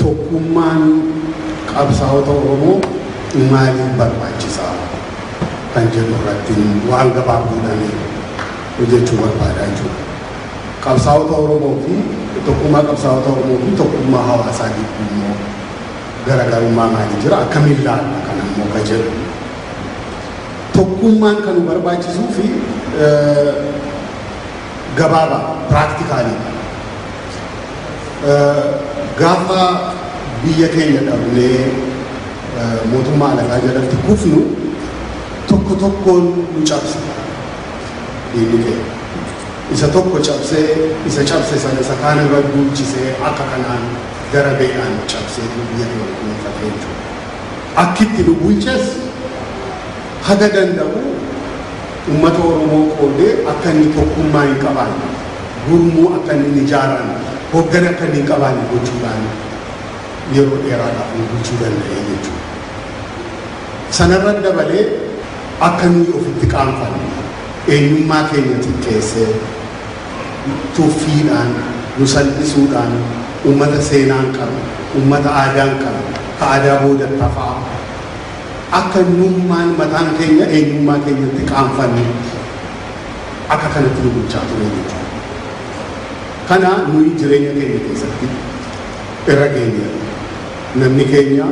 Tokkummaan qabsaa'ota Oromoo maaliif barbaachisaa kan jedhu irratti waan gabaabduudhaan hojjechuu barbaadaa jechuudha. Qabsaa'ota Oromoo fi tokkummaa qabsaa'ota Oromoo fi tokkummaa hawaasaa gidduu immoo garaagarummaa maalii jira, akkamiin laalla kan ammoo ka jedhu. Tokkummaan kan nu barbaachisuu fi gabaabaa practically. Gaafa biyya keenya dhabnee mootummaa alagaa jalatti kufnu, tokko tokkoon nu cabse diinni keenya. Isa tokko cabsee, isa cabse sana isa kaan irra duulchisee, akka kanaan gara beedhaan cabsee biyya keenya dhuunfatee jechuudha. Akkitti nu bulches haga danda'u uummata Oromoo qoodee akka inni tokkummaa hin qabaanne, gurmuu akka inni hin ijaaranne, hoggana akka inni hin qabaanne gochuudhaan yeroo dheeraadhaaf nu bulchuu danda'e jechuudha. Sanarra dabalee akka nuyi ofitti qaanfanne, eenyummaa keenya xiqqeessee, tuffiidhaan nu salphisuudhaan, uummata seenaan qabu, uummata aadaan qabu, ka aadaa booda tafaa, akka nummaan mataan keenya eenyummaa keenyatti qaanfanne akka kanatti nu bulchaa ture jechuudha. Kana nuyi jireenya keenya keessatti irra geenye. Namni keenya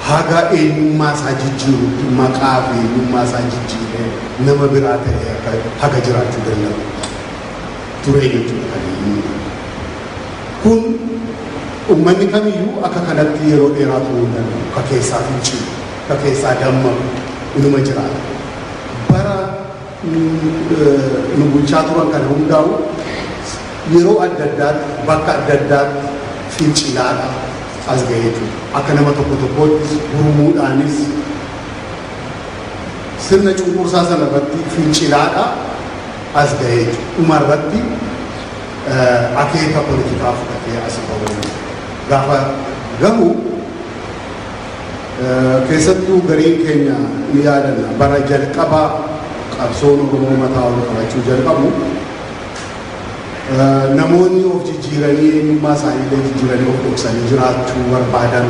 haga eenyummaa isaa jijjiirutti, maqaa fi eenyummaa isaa jijjiiree nama biraa ta'e akka haga jiraachuu danda'u ture jechuudha kan inni. Kun uummanni kamiyyuu akka kanatti yeroo dheeraa turuu hin danda'u. Ka keessaa fincilu, ka keessaa dammaqu inuma jiraata. Bara nu bulchaa turan kana hundaa'u yeroo adda addaatti, bakka adda addaatti fincilaadha as ga'ee jechuudha. Akka nama tokko tokkoottis, gurmuudhaanis sirna cunqursaa sana irratti fincilaadha as ga'ee jechuudha. Dhuma irratti akeeka politikaa fudhatee as ba'uu gaafa gahu, keessattuu gariin keenya ni yaadanna, bara jalqabaa qabsoon Oromoo mataa ol qabachuu jalqabu, namoonni of jijjiiranii, eenyummaa isaaniillee jijjiiranii, of dhoksanii jiraachuu barbaadan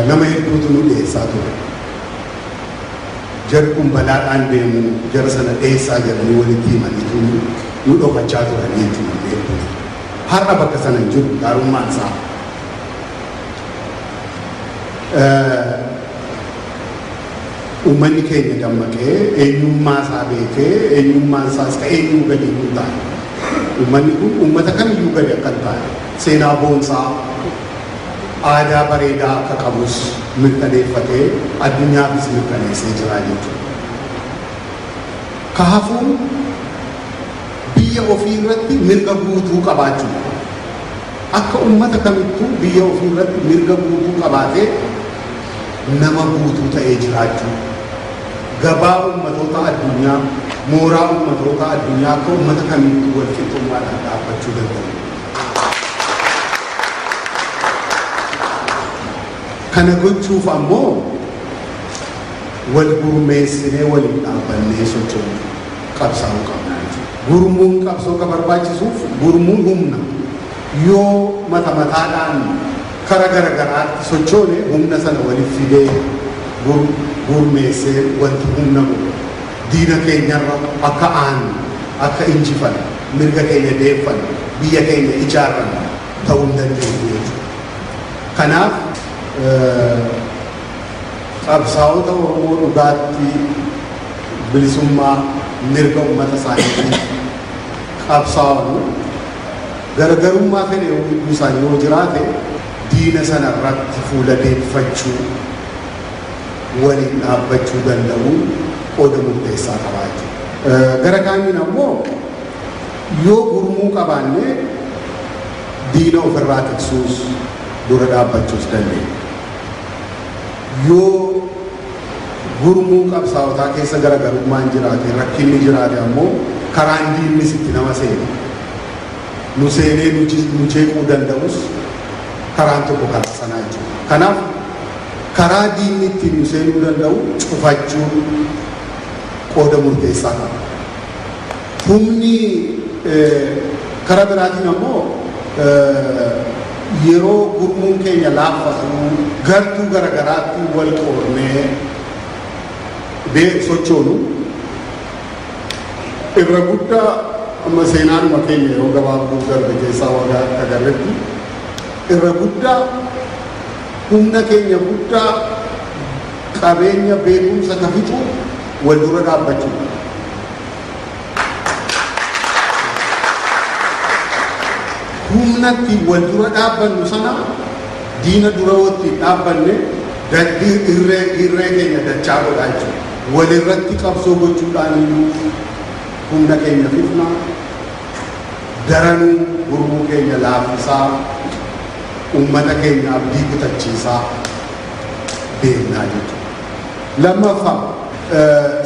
nama hedduutu nu dhiyeessaa ture. Jarri kun balaadhaan deemu, jara sana dheessaa jedhanii walitti himaniitu nu dhokachaa turanii jechuudha hedduun. Har'a bakka sana hin jiru gaarummaan isaa. Uummanni keenya dammaqee, eenyummaa isaa beekee, eenyummaan isaas ka eenyuu gadi hin taane. Uummanni kun uummata kamiyyuu gadi akka hin taane, seenaa boonsaa, aadaa bareedaa akka qabus mirkaneeffatee addunyaafis mirkaneessee jira jechuudha. Ka hafuun biyya ofii irratti mirga guutuu qabaachuu. Akka uummata kamittuu biyya ofii irratti mirga guutuu qabaatee nama guutuu ta'ee jiraachuu. Gabaa uummatoota addunyaa, mooraa uummatoota addunyaa akka uummata kamittuu wal qixxummaadhaan dhaabbachuu danda'u. Kana gochuuf ammoo wal gurmeessinee, waliin dhaabbannee socho'uu, qabsaa'uu qabna jechuudha. Gurmuun qabsoo ka barbaachisuuf gurmuun humna. Yoo mata mataadhaan kara gara garaatti sochoone, humna sana waliif fidee gurmeessee wanti humna godhu diina keenyarra akka aannu, akka injifannu, mirga keenya deeffannu, biyya keenya ijaarrannu ta'uu hin dandeenyu jechuudha. Kanaaf qabsaa'ota Oromoo dhugaatti bilisummaa mirga uummata isaaniitiif qabsaa'anu, garaagarummaa fedhe yoo gidduu isaanii yoo jiraate, diina sana irratti fuula deeffachuu, waliin dhaabbachuu danda'uun qooda murteessaa qabaa jechuudha. Gara kaaniin ammoo yoo gurmuu qabaanne diina ofirraa tiksuus, dura dhaabbachuus dandeenya. Yoo gurmuu qabsaa'otaa keessa garaagarummaan jiraate, rakkinni jiraate ammoo karaan diinnis itti nama seenu, nu seenee nu jeequu danda'us karaan tokko karaa sanaa jechuudha. Kanaaf karaa diinni ittiin nu seenuu danda'u cufachuun qooda murteessaa qaba. Humni Karaa biraatiin ammoo yeroo gurmuun keenya laaffatu gartuu garagaraatti wal qoodnee sochoonu irra guddaa amma seenaanuma keenya yeroo gabaabduu darbe keessaa waggaa agarretti irra guddaa humna keenya guddaa qabeenya beekumsa ka fixu wal dura dhaabbachuudha. Humnatti wal dura dhaabbannu sana diina dura watti dhaabbanne irree irree keenya dachaa godhaa jechuudha. Walirratti qabsoo gochuudhaan iyyuu humna keenya fixna, daranuu gurmuu keenya laaffisaa, ummata keenya abdii kutachiisaa deemnaa jechuudha. Lammaffaa,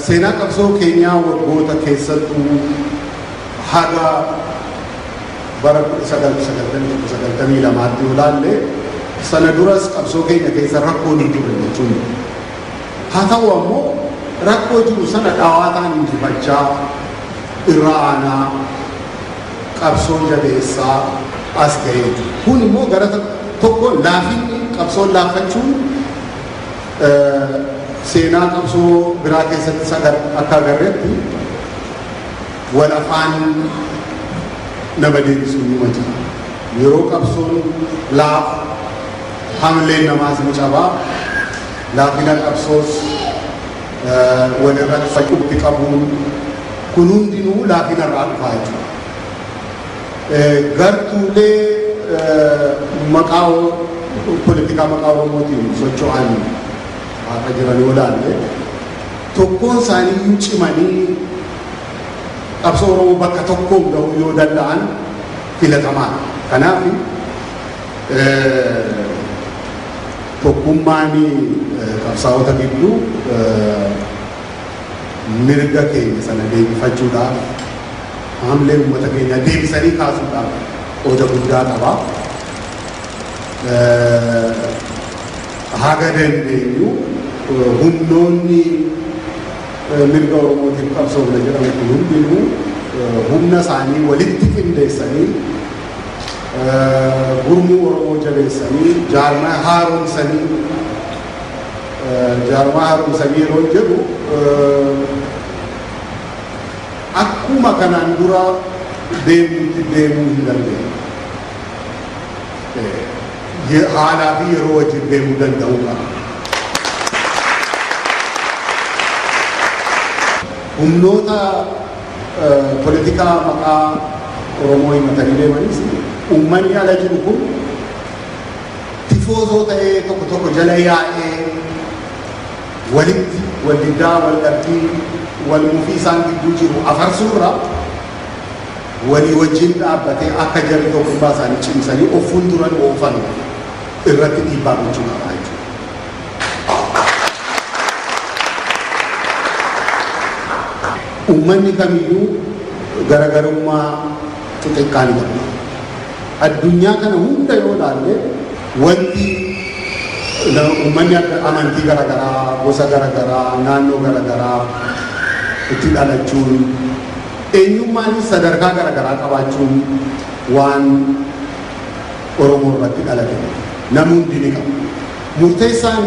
seenaa qabsoo keenyaa waggoota keessattuu haga bara 1991-92tti yoo ilaalle, sana duras qabsoo keenya keessa rakkoon hin turre jechuun. Haa ta'u ammoo rakkoo jiru sana dhawaataan injifachaa, irra aanaa, qabsoo jabeessaa as ga'ee jiru. Kun immoo gara tokko laafinni qabsoon laaffachuun seenaa qabsoo biraa keessatti akka agarretti wal afaan nama deebisuu numa jira. Yeroo qabsoon laafu hamleen namaas ni cabaa, laafina qabsoos walirratti facuutti qabuun kun hundinuu laafina irraa dhufaa jechuudha. Gartuulee maqaa poolitikaa maqaa Oromootiin socho'an har'a jiran yoo ilaalle, tokkoon isaaniiyyuu cimanii qabsoo Oromoo bakka tokkoon gahuu yoo danda'an filatamaadha. Kanaaf tokkummaan qabsaa'ota gidduu mirga keenya sana deebifachuudhaaf, haamlee uummata keenyaa deebisanii kaasuudhaaf qooda guddaa qaba. Haga dandeenyu humnoonni mirga Oromootiif qabsoofna jedhamu kun hundinuu humna isaanii walitti qindeessanii, gurmuu Oromoo jabeessanii, jaarmaa haaromsanii, jaarmaa haaromsanii yeroo jedhu akkuma kanaan dura deemuutti deemuu hin dandeenye. Haalaa fi yeroo wajjin deemuu danda'uu qaba. Humnoota poolitikaa maqaa Oromoo himatanii deemanis uummanni ala jiru kun tifoozoo ta'ee tokko tokko jala yaa'ee walitti wal diddaa, wal dhabbii, wal mufii isaan gidduu jiru afarsuurra walii wajjin dhaabbatee akka jarri tokkummaa isaanii cimsanii of fuulduran oofan irratti dhiibbaa gochuu qaba jechuudha. Uummanni kamiyyuu garagarummaa xixiqqaa ni qaba. Addunyaa kana hunda yoo ilaalle wanti uummanni amantii garaagaraa, gosa garaagaraa, naannoo garaagaraa itti dhalachuun, eenyummaanis sadarkaa garaagaraa qabaachuun waan Oromoo irratti dhalate namni hundi ni qaba. Murteessaan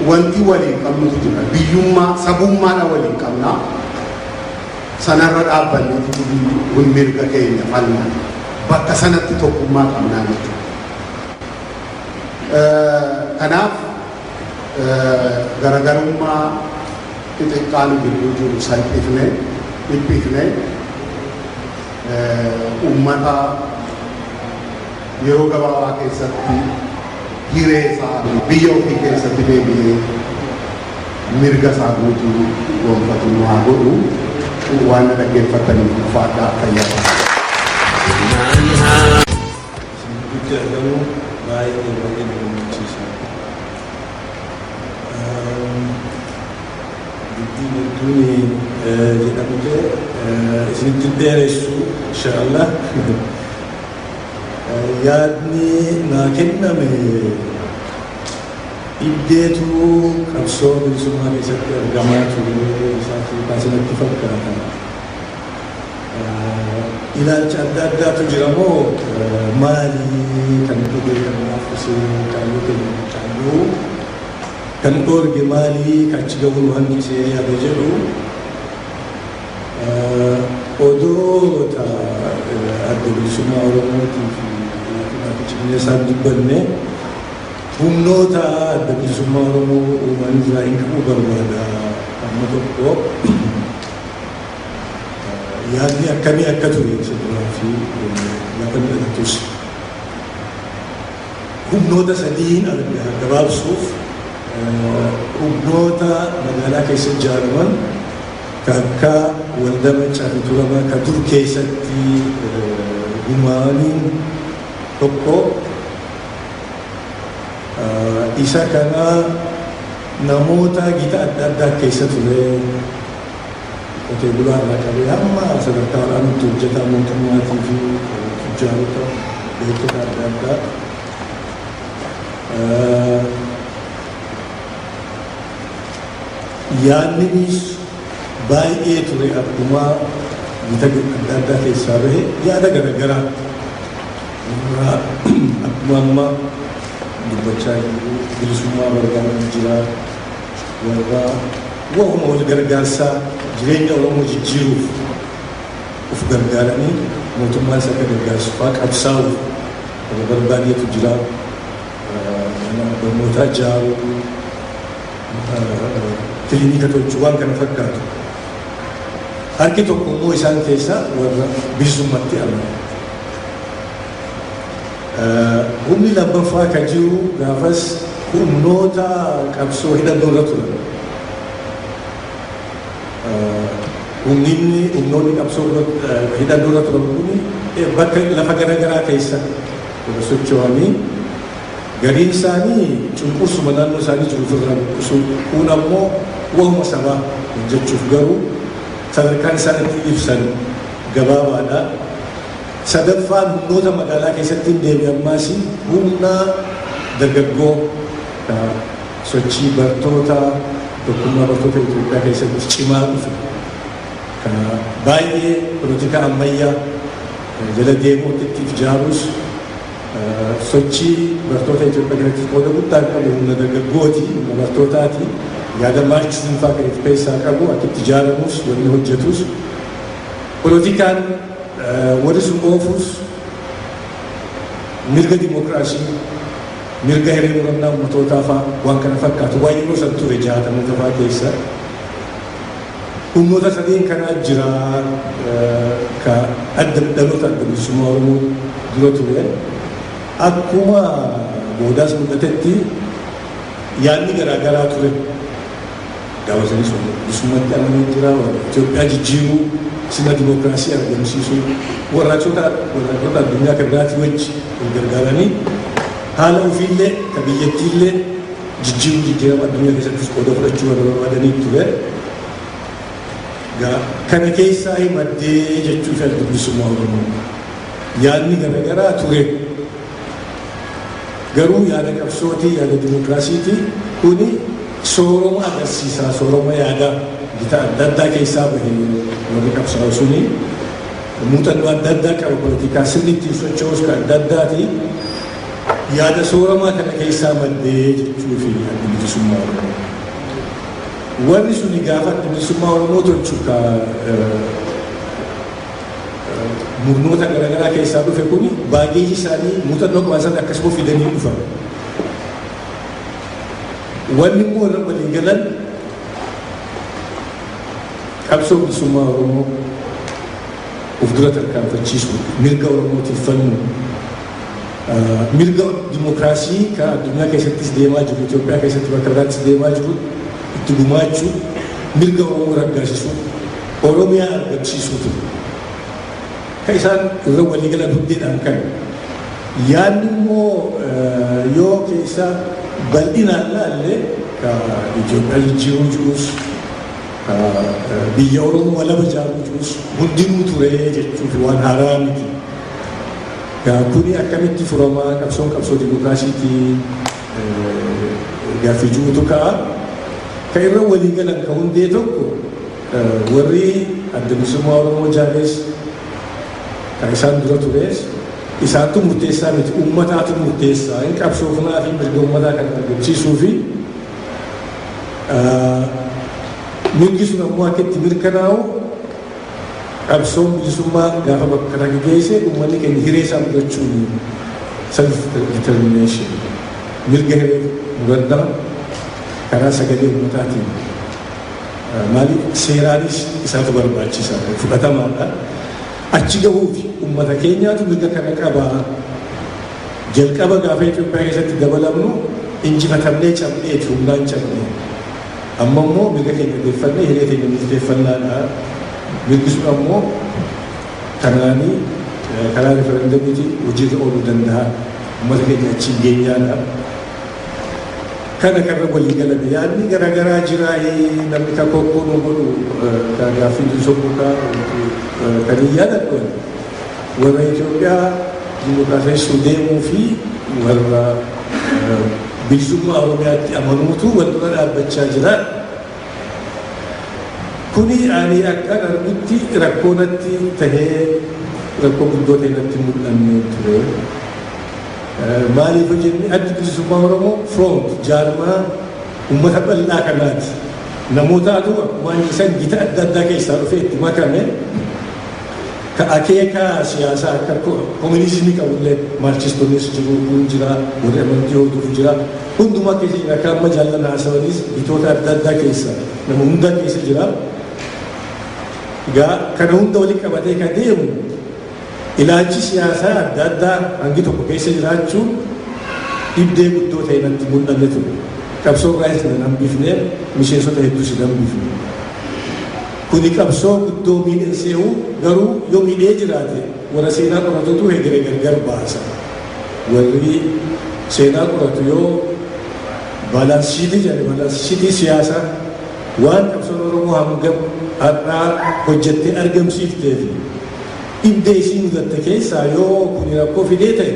wanti waliin qabnutu jira. Biyyummaa, sabummaadha waliin qabna. Sanarra dhaabbanneetu mirga keenya falman. Bakka sanatti tokkummaa qabnaa jechuudha. Kanaaf garagarummaa xixiqqaa nu gidduu jiru salphifne, dhiphifne, uummata yeroo gabaabaa keessatti hiree isaa biyya ofii keessatti deebi'ee mirga isaa guutuu gonfatu nu haa godhu. Waan na dhaggeeffataniif ulfaadhaa, fayyaa. Isin gidduutti argamu baay'ee baay'ee na gammachiisa. Dubbiin hedduun jedhamte isinitti hin dheeressu inshaallah. Yaadni naa kenname dhibdeetu qabsoo bilisummaa keessatti argamaa ture isaatu kaasinatti fakkaata. Ilaalcha adda addaatu jira moo maali kan dhugee kan laaffisee kaayyoo keenya caaluu kan dhoorge maali kachi gahuu nu hanqisee yaada jedhu odoota Adda Bilisummaa Oromootii fi cimnee isaan dubbanne humnoota Adda Bilisummaa Oromoo uuman irraa hin qabuu barbaada. Amma tokko yaadni akkamii akka ture isa duraa fi gaafa inni dhalatus humnoota sadiin arga. Gabaabsuuf, humnoota magaalaa keessa ijaaraman ka akka Waldaa Maccaa fi Tuulamaa ka dur keessatti gumaa'aniin tokko. Isa kana namoota gita adda addaa keessa ture, qotee bulaa irraa qabee hamma sadarkaa olaanaatti hojjetaa mootummaatii fi tujjaarota, beektota adda addaa. Yaadninis baay'ee ture, akkuma gita adda addaa keessaa bahe yaada garaagaraa warra akkuma amma dubbachaa jiru bilisummaa barbaadu jira, warra waanuma wal gargaarsaa jireenya Oromoo jijjiiruuf of gargaaranii mootummaan isa akka gargaarsu fa'aa qabsaa'uuf warra barbaadeetu jira. Mana barnootaa ijaaruu, kilinika tolchuu, waan kana fakkaatu. Harki tokko immoo isaan keessaa warra bilisummaatti amanu. Humni lammaffaa kan jiru gaafas humnoota qabsoo hidhannoo irra turan. Humni humnoonni qabsoo hidhannoo irra turan kun bakka lafa garaagaraa keessa warra socho'anii, gariin isaanii cunqursuma naannoo isaanii jiru ofirraa buqqisuu, kun ammoo wahuma sabaa hojjechuuf, garuu sadarkaan isaan itti ibsan gabaabaadha. Sadaffaan humnoota magaalaa keessatti hin deebi'e, ammaas humna dargaggoo sochii bartoota tokkummaa bartoota Itoophiyaa keessatti cimaa dhufe. Baay'ee polotikaa ammayyaa jala deemuu itti ijaarus sochii bartoota Itoophiyaa keessatti qooda guddaa qabu humna dargaggooti, humna bartootaati. Yaada maarkisizim fa'aa kan of keessaa qabu akka itti ijaaramus wanni hojjetus. Polotikaan warri sun oofus mirga dimokiraasii, mirga hiree murannaa uummatootaa fa'aa waan kana fakkaatu waan yeroo san ture 60moota fa'aa keessa. Humnoota sadeen kanaa jira ka adda dhaloota Adda Bilisummaa Oromoo dura ture. Akkuma boodaas mul'atetti yaadni garaagaraa ture. Gaafa sanis bilisummaatti amanee jira, warra Itoophiyaa jijjiiruu, sirna dimokiraasii argamsiisuu, warraaqsota addunyaa kan biraatii wajji wal gargaaranii haala ofiillee ka biyyattiillee jijjiiruu, jijjiirama addunyaa keessattis qooda fudhachuu warra barbaadanii ture. Kana keessaa maddee jechuuf Adda Bilisummaa Oromoo yaadni garaagaraa ture. Garuu yaada qabsootii, yaada dimokiraasiitii kuni sooroma agarsiisa, sooroma yaadaa gita adda addaa keessaa bahe. Warri qabsaa'u suni muuxannoo adda addaa qaba, politikaa sirni ittiin socho'us kan adda addaati. Yaada sooramaa kana keessaa maddee jechuu fi Adda Bilisummaa Oromoo. Warri suni gaafa Adda Bilisummaa Oromoo tolchu ka murnoota garaagaraa keessaa dhufe kuni baaggeeji isaanii muuxannoo qaban sana akkasuma fidanii dhufan. Wanni immoo irra walii galan qabsoo bilisummaa Oromoo of dura tarkaanfachiisu, mirga Oromootiif falmu, mirga dimokiraasii kan addunyaa keessattis deemaa jiru, Itoophiyaa keessatti bakka biraattis deemaa jiru itti gumaachuu, mirga Oromoo raggaasisuu, Oromiyaa argamsiisuu ture. Kan isaan irra walii galan hundeedhaan kan yaadni immoo yoo keessa bal'inaan laalle ka Itoophiyaa jijjiiruu jirus, ka biyya Oromoo walaba ijaaruu jirus hundinuu ture jechuuf waan haaraa miti. Kuni akkamitti furamaa, qabsoon qabsoo dimokiraasiitii gaaffii jirutu ka'a. Kan irra walii galan ka hundee tokko warri Adda Bilisummaa Oromoo jaares Kan isaan dura tures isaantu murteessaa miti, uummataatu murteessaa. Hin qabsoofnaa fi mirga uummataa kan argamsiisuu fi mirgi sun ammoo akka itti mirkanaa'u qabsoon bilisummaa gaafa bakka kana geesse uummanni keenya hiree isaa fudhachuun, self determination, mirga hiree murannaa karaa sagalee uummataatiin, maaliif seeraanis isaatu barbaachisa, fudhatamaadha. Achi gahuuf uummata keenyaatu mirga kana qabaa. Jalqaba gaafa Itoophiyaa keessatti dabalamnu injifatamnee cabneeti, humnaan cabnee. Amma immoo mirga keenya deeffannee hiree keenya murteeffannaadha. Mirgi sun ammoo kanaanii karaa referendamiitiin hojiirra ooluu danda'a. Uummata keenya achiin geenyaadha. Kana karra walii galame yaadni garaagaraa jira. Namni kan kokkoo nu godhu kan gaaffii sobbuu kan hin yaadadhu, warra Itoophiyaa dimokiraatessuu deemuu fi warra bilisummaa Oromiyaatti amanuutu wal dura dhaabbachaa jira. Kuni ani akka argutti rakkoo natti tahee, rakkoo guddoo ta'e natti mul'anne ture. Maaliif jenne, Addi Bilisummaa Oromoo front jaarmaa uummata bal'aa kanaati. Namootaatu akkuma isaan gita adda addaa keessaa dhufee itti makame, ka akeeka siyaasaa akka koominizimii qabullee, maarchistoonnis jiru, kun jira, warri amantii hordofu jira, hundumaa keessa jira. Akka amma jaallan haasawanis bitoota adda addaa keessa nama hundaa keessa jira. Egaa kana hunda walitti qabatee kan deemu ilaalchi siyaasaa adda addaa hangi tokko keessa jiraachuun dhibdee guddoo ta'e natti mul'anne ture. Qabsoo irraas nan hambifne, miseensota hedduus hin hambifne. Kuni qabsoo guddoo miidhagsee'u, garuu yoo miidhee jiraate warra seenaa qoratutu hegere gargar baasa. Warri seenaa qoratu yoo balance sheetii jedhe, balance sheetii siyaasaa waan qabsoon Oromoo hangam har'aa hojjettee argamsiiftee fi dhibdee isii mudatte keessaa yoo kuni rakkoo fidee ta'e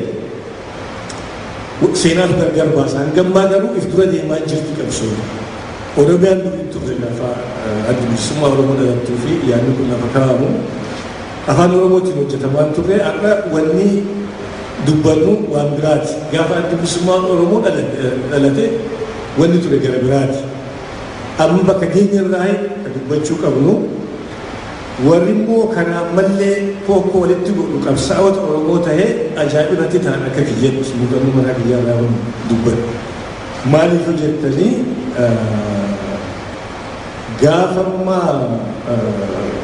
seenaatu gargar baasa. Hangammaa garuu if dura deemaa jirti qabsoon. Oromiyaan durii turre lafa Adda Bilisummaa Oromoo dhalattuu fi yaadni kun lafa kaa'amu afaan Oromootiin hojjetamaan turre. Har'a wanni dubbannu waan biraati. Gaafa Adda Bilisummaa Oromoo dhalate wanni ture gara biraati. Amma bakka keenya irraa kan dubbachuu qabnu, warri immoo kanaan mallee kokkoo walitti godhu qabsaa'ota Oromoo tahee ajaa'ibatti ta'an akka kiyyatti muuxannoo mataa kiyyaa irraa dubbadhu. Maaliif jettanii, gaafa ammaa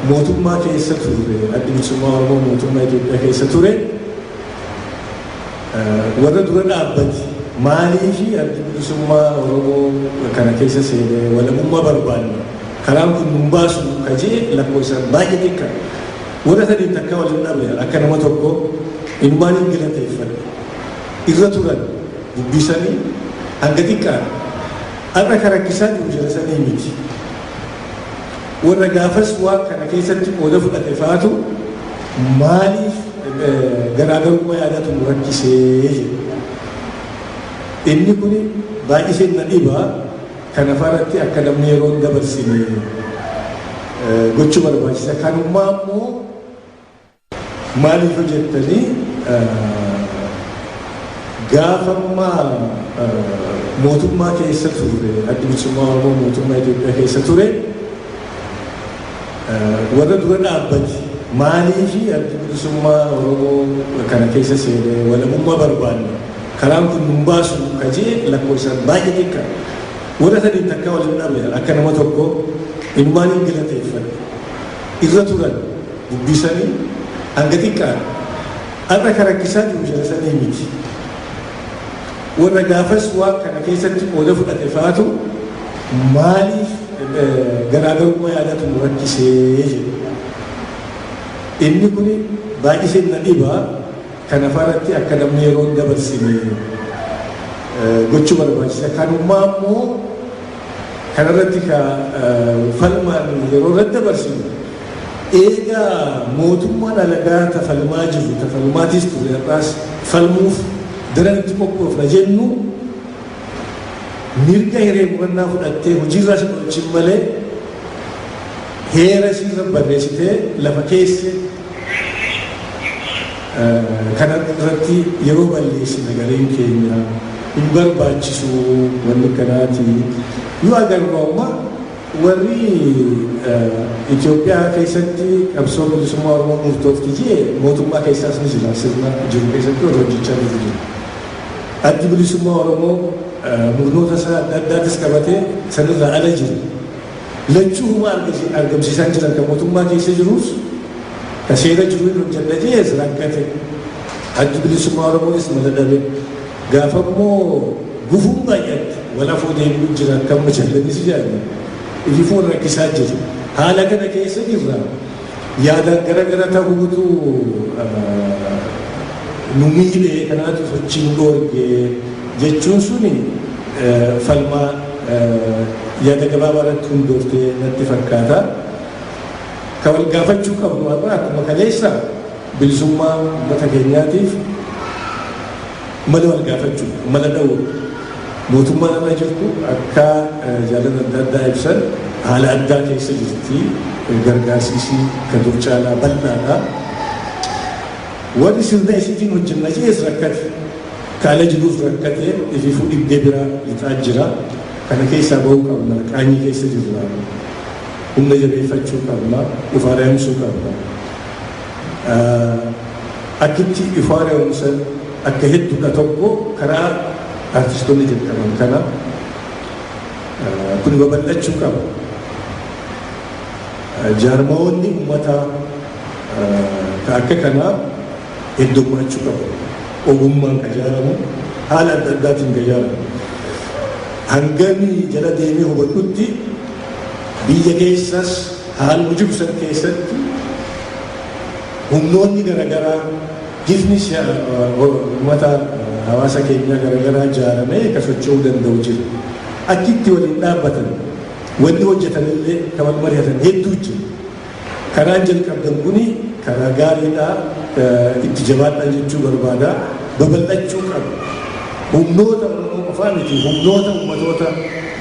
mootummaa keessa ture, Addi Bilisummaa Oromoo mootummaa Itoophiyaa keessa ture, warra dura dhaabbate maaliifi Addi Bilisummaa Oromoo kana keessa seenee walabummaa barbaanna, karaan kun nun baasu kajee lakkoofsaan baay'ee xiqqaa. Warra sadiin takka waliin dhabne akka nama tokko inumaan hin galateeffadhe. Irra turan dubbisanii hanga xiqqaa. Har'a kan rakkisaa jiru jala sanii miti. Warra gaafas waan kana keessatti qooda fudhate faatu maaliif garaagarummaa yaadatu nu rakkisee jedhu. Inni kun baay'isee na dhibaa. Kana faarratti akka namni yeroo hin dabarsine gochuu barbaachisa. Kanummaa immoo maaliif jettanii, gaafa ammaa mootummaa keessa ture, Addi Bilisummaa Oromoo mootummaa Itoophiyaa keessa ture, warra dura dhaabbate maaliifi Addi Bilisummaa Oromoo kana keessa seenee walabummaa barbaanna, karaan kun nun baasu kajee lakkoofsaan baay'ee xiqqaa. Warra sadiin takka waliin dhabne akka nama tokko inumaan hin galateeffadhe. Irra turan dubbisanii hanga xiqqaa. Har'a kan rakkisaa jiru jala sanii miti. Warra gaafas waan kana keessatti qooda fudhate faatu maaliif garaagarummaa yaadatu nu rakkisee jedhu. Inni kun baay'isee na dhibaa. Kana faarratti akka namni yeroo hin dabarsine gochuu barbaachisa. Kanummaa immoo kanarratti ka falmaan yeroo irratti dabarsinu, eegaa mootummaan alagaa tafalmaa jiru, tafalmaatis ture, har'aas falmuuf daran itti qophoofna jennu, mirga hiree murannaa fudhattee hojiirraa si oolchin malee heera isiirra barreessitee lafa keesse. Kana irratti yeroo balleessina gareen keenya hin barbaachisu wanni kanaati. Yoo agarru amma warri Itoophiyaa keessatti qabsoo bilisummaa Oromoo murtoofti jee mootummaa keessaas ni jira, sirna jiru keessatti warra hojjechaa jiru jira. Addi bilisummaa Oromoo murnoota isaa adda addaatis qabatee sanirraa ala jiru. Lachuu humaa argamsiisaa jiran kan mootummaa keessa jirus ka seera jiru hin hojjedha jees rakkate. Addi bilisummaa Oromoonis mala dhabe. Gaafa immoo gufuun baay'atte walafoo deebi'u jira akka amma jallanis jedhani. Ififuun rakkisaa jiru. Haala kana keessa jirra. Yaadaan gara gara ta'uutu nu miidhee kanaatu sochii nu dhoorge jechuun suni falmaa yaada gabaabaa irratti hundooftee natti fakkaata. Ka wal gaafachuu qabnu har'a akkuma kaleessa bilisummaa uummata keenyaatiif mala wal gaafachuu, mala dha'uu. Mootummaan amma jirtu akka jaalala adda addaa ibsan haala addaa keessa jirti. Gargaarsi isii ka dur caalaa bal'aadha. Warri sirna isiitiin hojjenna jees rakkate. Kaala jiruuf rakkate ififuu dhibdee biraa lixaa jira. Kana keessaa bahuu qabna. Qaanyii keessa jirra. Humna jabeeffachuu qabna. Of haaromsuu qabna. Akkitti if haaromsan akka hedduudha tokko karaa artistoonni jalqaban kana kun babal'achuu qaba. Jaarmawoonni uummataa ka akka kanaa heddummachuu qabu. Ogummaan ka ijaaramu haala adda addaatiin ka ijaaramu. Hangami jala deemee hubadhutti biyya keessas haaluma jiru san keessatti humnoonni garaagaraa gifni uummata hawaasa keenyaa garaagaraa ijaaramee ka socho'uu danda'u jira. Akkitti waliin dhaabbatan wanni hojjetan illee kan wal mari'atan hedduu jira. Karaan jalqabdan kuni karaa gaariidha, itti jabaadhaa jechuu barbaada. Babal'achuu qaba. Humnoota Oromoo qofaa miti, humnoota uummatoota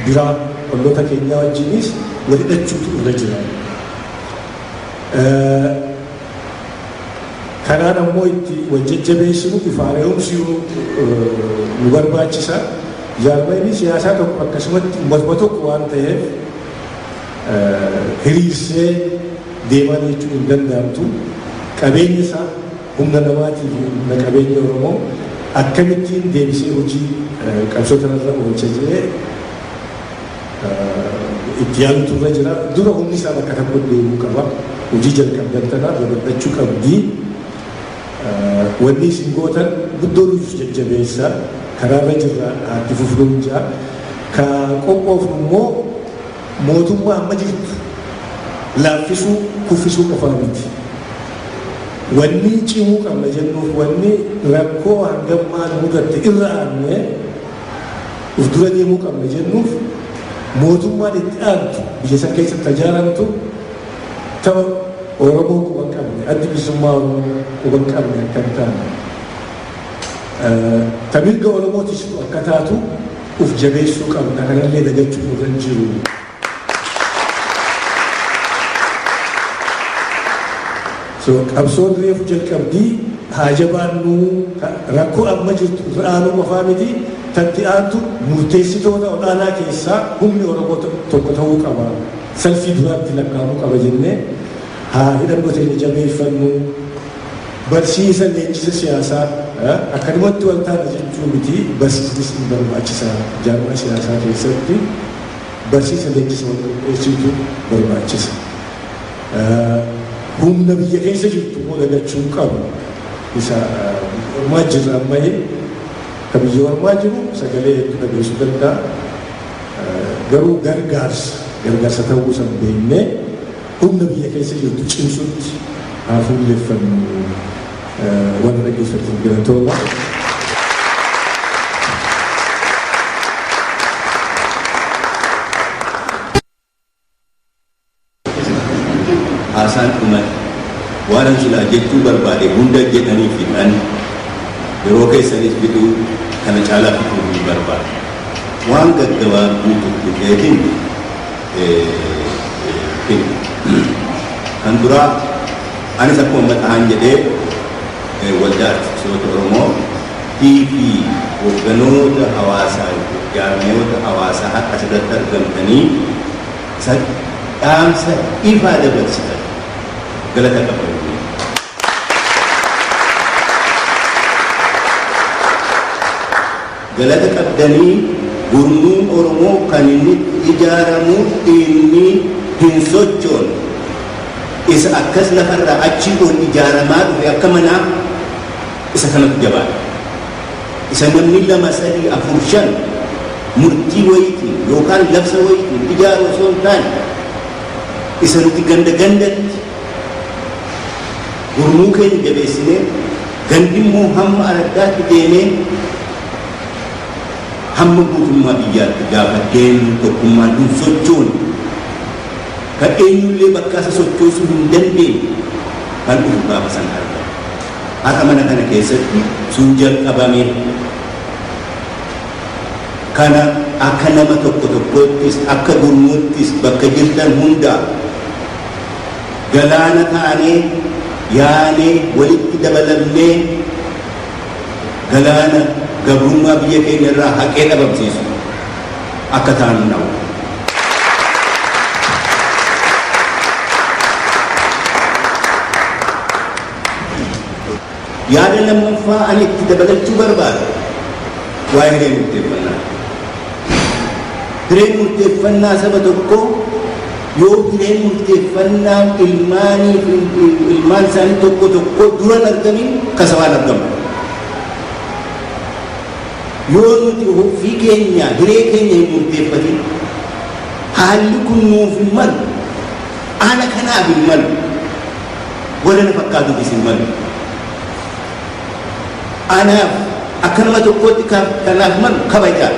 biraa olloota keenyaa wajjinis wal hidhachuutu irra jira. Karaan ammoo itti wal jajjabeessinu bifa haaromsuu nu barbaachisa. Jaarmayni siyaasaa tokko akkasumatti uummatuma tokko waan ta'eef hiriirsee deemaa jechuun hin danda'amtu. Qabeenya isaa humna namaatii fi humna qabeenya Oromoo akkamittiin deebisee hojii qabsoo kanarra oolcha jedhee itti yaalutu irra jira. Dura humni isaa bakka tokko deemuu qaba. Hojii jalqabdan tana babal'achuu qabdi. Wanni isin gootan guddoo nuuf jajjabeessa. Karaarra jirra itti fufnuun jira. Ka qophoofnu immoo mootummaa amma jirtu laaffisuu kuffisuu qofaa miti. Wanni cimuu qabna jennuuf wanni rakkoo hangammaa nu mudatte irra aannee uf dura deemuu qabna jennuuf mootummaan itti aantu biyya san keessatti ijaaramtu ta'u Oromoo quba hin qabne, addi bilisummaa Oromoo quba hin qabne akka hin taane, ta mirga Oromootis akka taatu uf jabeessuu qabna. Kanallee dagachuu nurra hin jiru. So qabsoon reefu jalqabdii haa jabaannuu, rakkoo amma jirtu irra aanuu qofaa miti, tatti aantu murteessitoota olaanaa keessaa humni Oromoo tokko ta'uu qaba. Salfii duraatti lakkaa'amuu qaba jennee haa hidhannoo teenya jabeeffannu. Barsiisa leenjisa siyaasaa akkanumatti wal taana jechuu miti, barsiisnis ni barbaachisa. Jaarmaa siyaasaa keessatti barsiisa leenjisa wal qopheessiitu barbaachisa. Humna biyya keessa jirtu immoo dagachuu hin qabu. Isa ormaa jirra ammayee ka biyya ormaa jiru sagalee hedduu dhageessuu danda'a. Garuu gargaarsa ta'uu san beeknee humna biyya keessa jirtu cimsutti haa fuulleffannu. Warra dhaggeeffattan galatooma. Haasaan dhumate. Waan an silaa jechuu barbaade hunda jedhanii fixan. Yeroo keessanis fixuu kana caalaa fixuu hin barbaadu. Waan gaggabaabduu tuttuqeetiin fixa. Kan duraa anis akkuma maxahan jedhee Waldaa Artistoota Oromoo fi hoogganoota hawaasaa, jaarmiyoota hawaasaa har'a asirratti argamtanii dhaamsa ifaa dabarsitan galata qabdu. Galata qabdanii. Gurmuun Oromoo kan inni ijaaramu, inni hin sochoone, isa akkas lafarraa achii ol ijaaramaa dhufe akka manaa, isa kanatu jabaadha. Isa namni lama, sadii, afur, shan murtii wayiitiin yookaan labsa wayiitiin ijaaru osoo hin taane, isa nuti ganda gandatti gurmuu keenya jabeessinee, gandi immoo hamma araddaatti deemee, hamma guutummaa biyyaatti gaafa deemnu, tokkummaan hin sochoone, kan eenyullee bakka isa sochoosuu hin dandeenye kan dhufu gaafa sana argama. Har'a mana kana keessatti sun jalqabame. Kana akka nama tokko tokkoottis, akka gurmuuttis, bakka jirtan hundaa galaana taanee yaanee, walitti dabalamnee, galaana gabrummaa biyya keenya irraa haqee dhabamsiisu akka taanu nama. Yaada lammaffaa ani itti dabalachuu barbaadu waa'ee hiree murteeffannaa. Hireen murteeffannaa saba tokkoo, yoo hireen murteeffannaa ilmaanii fi ilmaan isaanii tokko tokko duran argamin, kasabaan argamu. Yoo nuti ofii keenya hiree keenya hin murteeffatin, haalli kun nuuf hin malu, ana kanaaf hin malu, warra na fakkaatuufis hin malu. Anaaf akka nama tokkootti kanaaf malu kabajaa.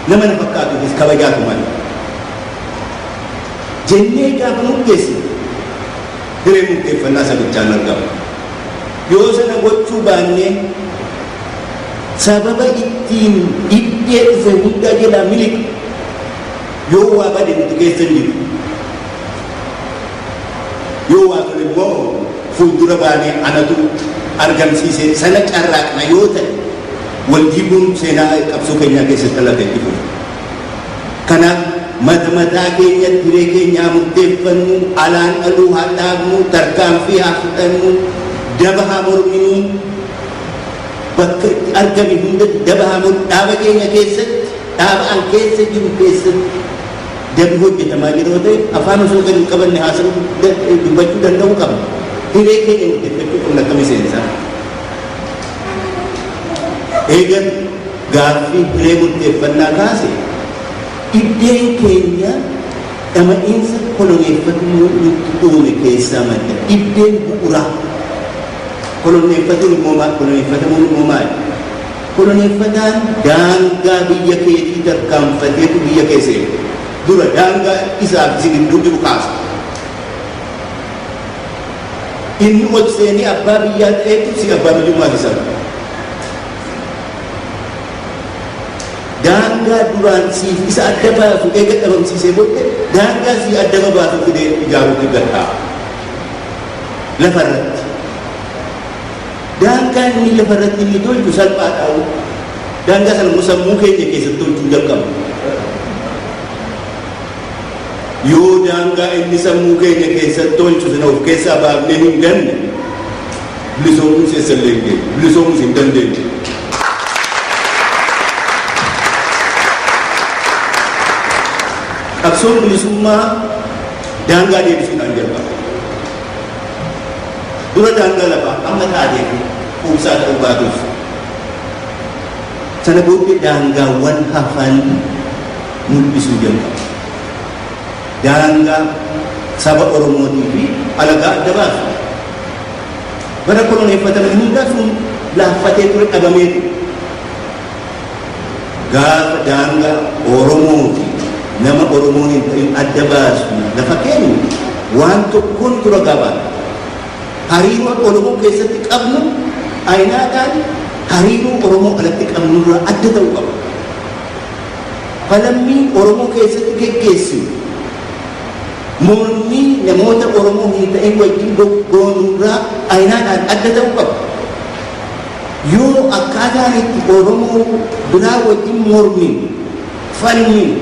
Nama na fakkaatuufis kabajaatu mala. Jennee gaafa murteessine, hiree murteeffannaa sabichaan argama. Yoo sana gochuu baannee, sababa ittiin dhibdee dhufe hunda jalaa miliqu, yoo waa bade nuti keessa hin jiru. Yoo waa tole immoo fuuldura baanee anatu argamsiise sana carraaqna yoo ta'e, wal diiguun seenaa qabsoo keenyaa keessatti dhalate itti fufa. Kanaaf mata mataa keenyatti hiree keenya haa murteeffannu, alaan dhaluu haa dhaabnu, tarkaanfii haa fudhannu, daba haa morminu, bakka itti argame hundatti daba haa morminu, dhaaba keenya keessatti, dhaaba an keessa jiru keessatti dabi hojjetamaa jira yoo ta'e, afaan osoo gadi hin qabanne haasa'uu, dubbachuu danda'uu qabna. Hiree keenya murteeffachuu qabna akka miseensaa. Eegan gaaffii hiree murteeffannaa kaase, dhibdeen keenya dhama'iinsa koloneeffatumuu nutti uume keessaa madda. Dhibdeen bu'uraa. Koloneeffatuun immoo maal? Koloneeffatamuun immoo maali? Koloneeffataan daangaa biyya keetii tarkaanfateetu biyya kee seena. Dura daangaa isaaf si gidduu jiru kaasa. Inni ol seenee abbaa biyyaa ta'eetu si abbaa biyyummaa si saba. Daangaa duraan siif isa adda baasu eega dhabamsiisee booddee, daangaa sii adda babaasu fidee ijaaruutti gadhaa. Lafarratti. Daangaa inni lafarratti inni tolchu salphaadha. Daangaa sana immoo sammuu keenya keessatti tolchuu jalqaba. Yoo daangaa inni sammuu keenya keessatti tolchu sana of keessaa baafnee hin ganne, bilisoomuus eessallee hin geenye. Bilisoomuus hin dandeenye. Qabsoon bilisummaa daangaa deebisuudhaan jalqaba. Dura daangaa lafaa amma taatee fi quubsaa ta'uu baatus, sana booddee daangaawwan hafan mul'isuu jalqaba. Daangaa saba Oromootii fi alagaa adda baasu. Bara koloneeffataman hundaa sun laaffatee ture, dhabamee ture. Gaafa daangaa Oromoo fi nama Oromoo hin ta'in adda baasu lafa keenyu, waan tokkoon dura gabaadha. Hariiroo Oromoo keessatti qabnu ayinaadhaan hariiroo Oromoo alatti qabnurraa adda ta'uu qaba. Falammii Oromoo keessatti geggeessinu Mormii namoota Oromoo hin ta'in wajjin goonurraa ayinaadhaan adda ta'uu qaba. Yoo akkaataan itti Oromoo biraa wajjin morminu, falminu,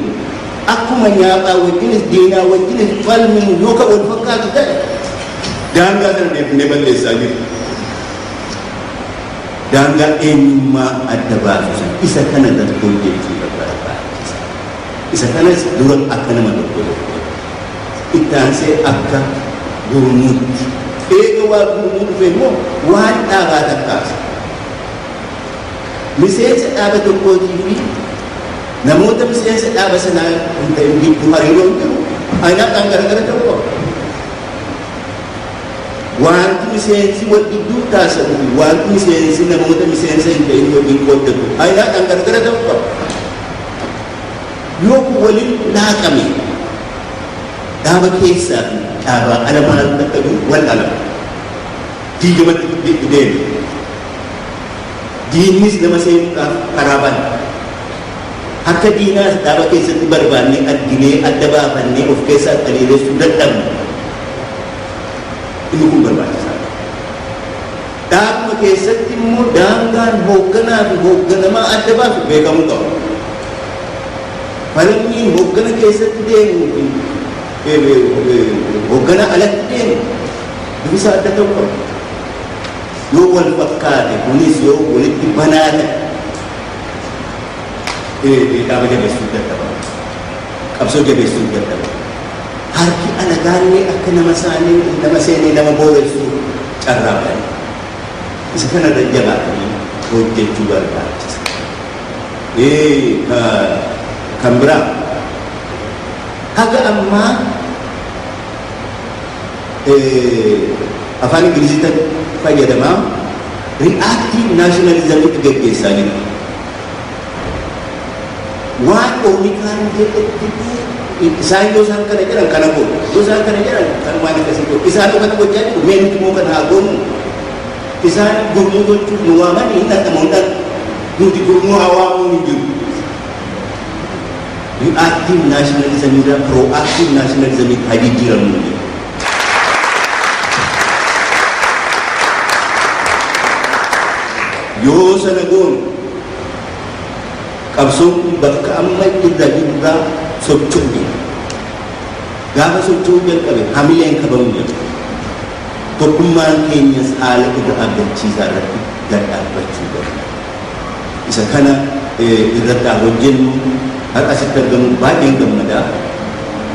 akkuma nyaaphaa wajjinis diinaa wajjinis falminu yoo ka wal fakkaatu ta'e, daangaa sana deebinee balleessaa jiru. Daangaa eenyummaa adda baasu sana isa kana irratti hojjechuu barbaachisa. Isa kanas dura akka nama tokko tokko itti aansee akka gurmuutti. Eega waa gurmuu dhufe immoo waan dhaabaa takkaasa. Miseensa dhaaba tokkootii fi namoota miseensa dhaaba sanaa hin ta'in gidduu hariiroon jiru ayinaadhaan garagara ta'uu qaba. Wanti miseensi wal gidduu taasisu fi wanti miseensi namoota miseensa hin ta'in waliin qooddatu ayinaadhaan garagara ta'uu qaba. Yoo kun waliin laaqame, dhaaba keessaa fi dhaabaa ala maal akka jiru wal alama. Diigamatti deema. Diinnis nama seenuudhaaf karaa bana. Harka diinaas dhaaba keessatti barbaannee, arginee, adda baafannee of keessaa xaliilessuu dadhabna. Inni kun barbaachisaadha. Dhaabuma keessatti immoo daangaan hoogganaa fi hoogganamaa adda baasu beekamuu qaba. Falmiin hooggana keessatti deemuu fi hoogganaa alatti deemu bifa adda ta'uu qaba. Yoo wal fakkaate, kunis yoo walitti banaa ta'e, dhaaba jabeessuu dadhaba. Qabsoo jabeessuu dadhaba. Harki alagaallee akka nama isaanii nama seenee nama booressuu carraa bane. Isa kanarra jabaatanii hojjechuu barbaachisa. Kan biraa, haga ammaa afaan Ingiliziitti fayyadamaa reactive nationalismitti geggeessaa jira. Waan ormi kaan jedhetti isaan yoo isaan kana jedhan kana godhu, yoo isaan kana jedhan kan waan akkasii godhu, isaan kana gochaa jiru, mee nuti immoo kana haa goonu. Isaan gurmuu gochuuf nu waaman, hin dhaqamu, hin dhaqu, nuti gurmuu haa waamuun hin jiru. Reactive nationalism irraa proactive nationalism haa jijjiiramnu jedhu. Yoo sana goonu, qabsoon kun bakka amma irra jirurraa socho'u jira. Gaafa socho'uu jalqabe hamileen kabamuu jalqabe. Tokkummaan keenyas haala irra abdachiisaa irratti gad dhaabbachuu danda'a. Isa kana irratti haa hojjennu. Har'a asitti argamu baay'een gammadaa.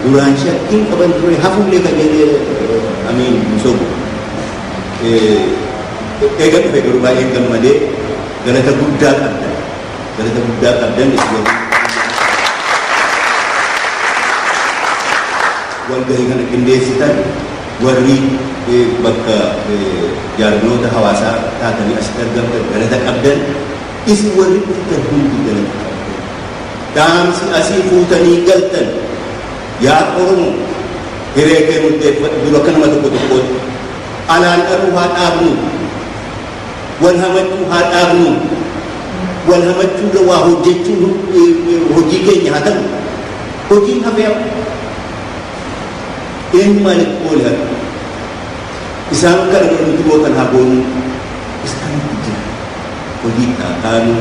Duraan shakkiin qaban ture, hafullee kan jedhee amiin hin sobu. Eega dhufe garuu baay'een gammadee. Galata guddaa qabdan. Galata guddaa qabdan isin walgahii kana qindeessitan, warri bakka jaarmiyoota hawaasaa taatanii asitti argamtan galata qabdan, isin warri dhuftan hundi galata qabdan. Dhaamsi asii fuutanii galtan, yaa Oromoo, hiree kee murteeffadhu. Dura akka nama tokko tokkootti alaan dharuu haa dhaabnu, wal hamachuu haa dhaabnu, wal hamachuurra waa hojjechuun hojii keenya haa ta'u. Hojiin hafee eenyu maalitti oole haqa isaan kana godhan, nuti immoo kan haa goonu. Isa kanatti jira hojii haa taanu.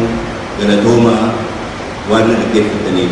Galatoomaa waan na dhaggeeffataniif.